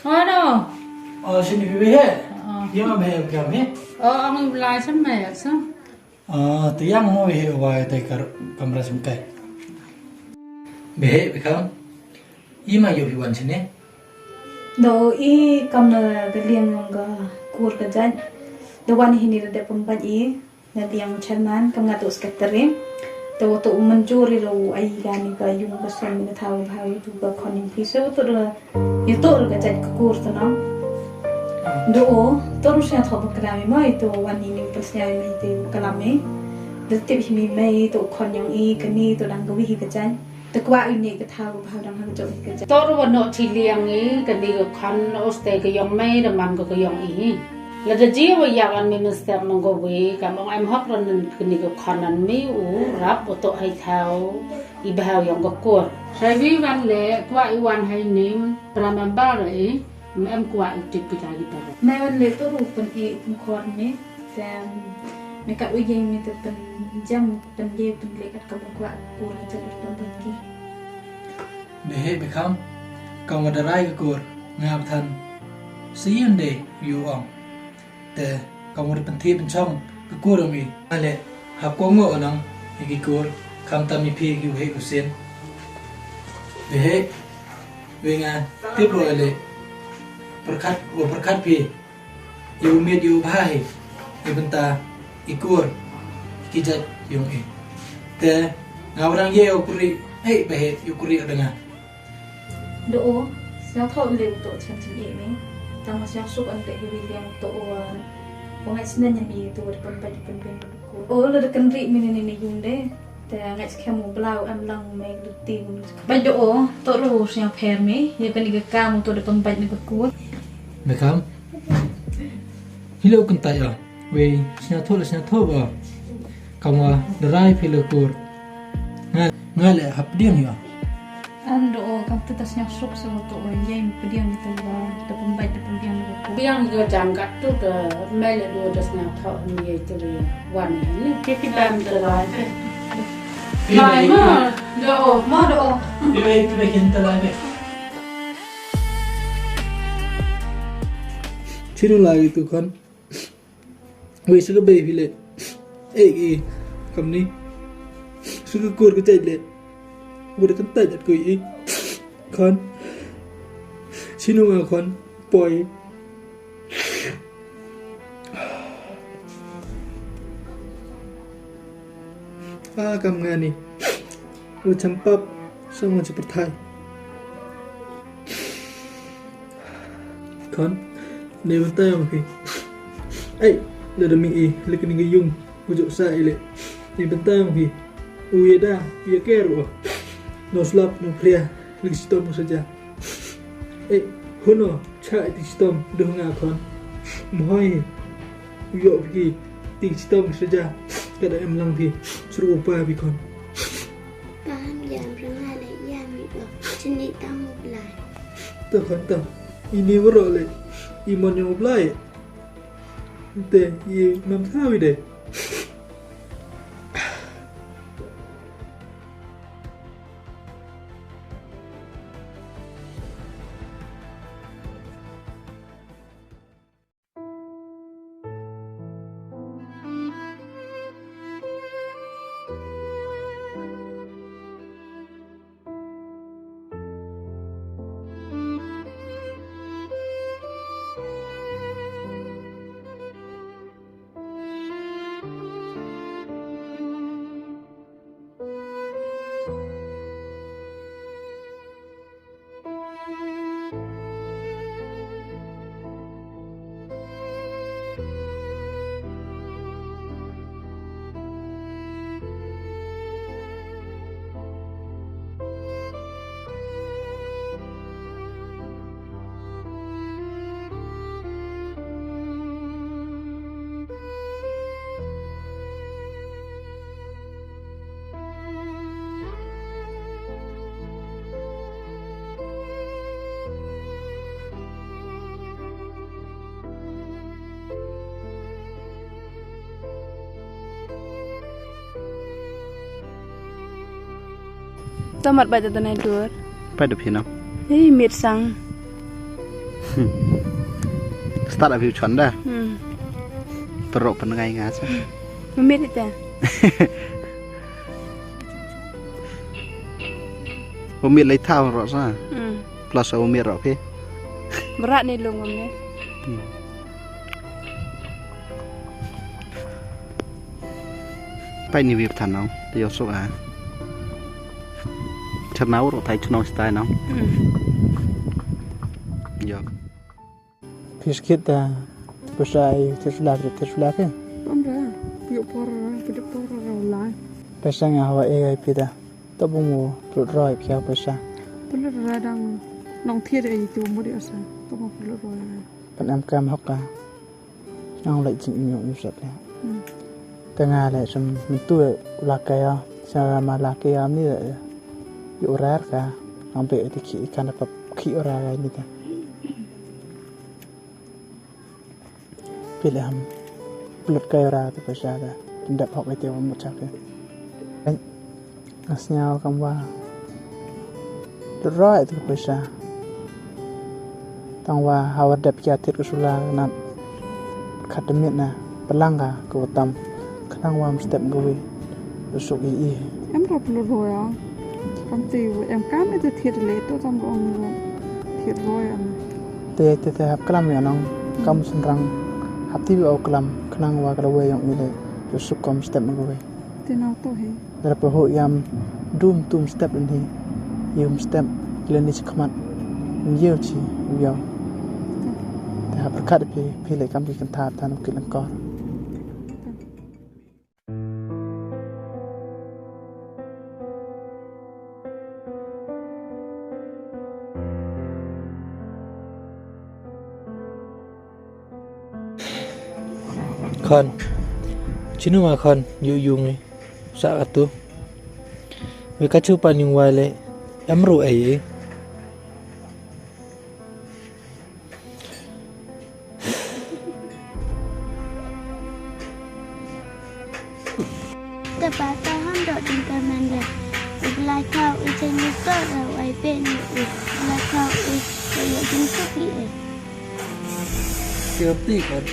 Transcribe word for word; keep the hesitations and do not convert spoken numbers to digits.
Ano? Oh, sini phi beh. Oh. Ïa ma beh kam he. Oh, ang lai sam beh sam. Oh, tiang mo he wa te kar kamra sam kai. Beh, beh kam. Ïa ma ïoh phi wan sini. Do i kam na ka liang yong ka kur ka jait. Da wan hi ni da dep pembat i. Na liang chairman kam nga tu secretary. Te wa tu manjur i lo ai ga ni ka yung ka som ni ka thaw bha i tu ka khon ni phi so tu da. Ïa tu ka jait ka kur tu na. Do o tu ru sia tho ba kala mi mai tu wan ni ni pes nya mi tu kala mi. Da tip hi mi mai tu khon yong i ka ni tu dang ka wi hi ka jait. Te kwah i ne ka thaw ba dang hang jong i ka jait. Tor wa no chi liang i ka ni ka khan o ste ka yong mei da man ka ka yong i. La da ji wa ya wan mi minister nong ko wi ka mong em hok ran ka ni ka khan an mi u rap o to hai thaw i ba yong ka kur. Sai wi wan le kwah i wan hai nim pra member i. Me em kwah i tip kita kita. Me wan le tu ru pen i pen khor me. Tem me kat u ye me tu pen jam pen ye pen le kat ka bang kwah kur jam pen pen ki. Be he be kham ka wa da rai ka kur nga than. Sien de yu ong. Te ka wa da pen thi pen chong ka kur mi. Ale hap ko ngo nang i ki kur kham tam i phi ki u he u sien. Be he. Wi nga tip ro le. Perkat, wa perkat phi. Yu mit yu bha hi. Yu benta i kur. Ki jait yung i. Te nga warang ye u kuri. Ei, beh, yu kuri ada nga. Do o, siang tho le to chan chan i me. Tang siang suk an te hi wi liang to o. Wa ngai snen mi to wa depan pai depan pen. O, la dekan ri mi ni ni yung de. Te ngait skhem u blau em lang me du ti. Bait do o, to ru siang pher me, ye kani ka kam to da pembait ni ka kur. Me kam? Hilo kan tai a. We siang tho le siang tho ba. Kam wa da rai phi le kur. Nga, nga le hap diang ya. An do o kam tu ta siang suk so to o ye pediang ni to ba da pembait da pediang ni ka kur. Pediang ni ka jam kat tu da me le do da siang tho ni ye tu le. Wan ni. Ki ki bam te lai. Lai ma. Do o, ma do o. Ki be ki be kin te lai be. Chinu lai tu kan. Wei suka be phi le. Eh, eh. Kam ni. Suka kur ke chai le. Wei kan tai jat ko i. Kan. Chinu nga kan. Poi. Ah, kam nga ni. Wa champap, sang wa chaperthai. Kon, ne bentai ma phi. Ai, la da mi i, la kini yung, ku jok sa i le. Ne bentai ma phi. U ye da, u ye ker wa. No slap, no pria, la ki sitom saja. Eh, huno, cha iti sitom, duh nga kon. Mohoi, u yo phi, ti sitom saja, kada em lang phi, suru upa phi kon. Pam jam ranga le ya mi o, sini tang u blai. To kon to, ini waro le, imon yang u blai. Te, i mam sawi de. Tamat baca tanai dur. Pada pina. Hei, mit sang. Start a view chon da. Hmm. Pero pengai nga sa. Memit ita. Memit lai thau ro sa. Hmm. Plus memit ro phi. Berat ni lung memit. Hmm. Pai ni view than nong, te yo so a. Chernau ro thai chnong stai nong. Hmm. Yo. Phi skit da, pisa ai, tis lak, tis lak, eh? Pam ra, piu por ra, piu por ra, lai. Pisa nga hawa e gai pida. To bung mo, plut roi, pia pisa. Plut ra dang, nong thied ai, tu mo di asa. To mo plut roi. Pan am kam hok ka. Nang lai jing inyo, inyo sat ya. Hmm. Te nga le, sem, mentu, eh, u lak ya. Sa ma lak ya, ni le, eh. Yu rar ka. Nang be, eh, ti ki, ikan apa, ki ora ya, ni ta. Phi leh ham plut kai ra te pisa da. Tynda phok ite wa mut chak ya. Ai, nga sngew kam wa plut roi te pisa. Tang wa hawar dep kia tit ka sula na khat minit na palang ka ka watam. Khnang wa mstep ka wi. Suk i i. Em rap lo roya. Kam te em kam ite thied le to tam ong thied roya. Te te te hap klam ya nong kam senrang hap ti o klam khnang wa kala we yong i le suk kom step ma we. Te nau to he. Dara pa ho yam dum tum step in he. Yum step le ni chikmat. Yeu chi yau. Te hap rakat pi pi le kam ki kan tha tan ki lengkor. Khon. Chinu ma khon yu yu ngi. Sa katu. Wi kachu pa ning wai le. Em ru ai. Te ba ta han dok jingkyrmen ïa u Blei, khau i jingmut to ra u ai ben ïa u Blei, khau i te ïa jingkyrmen ïa u. Safety kan.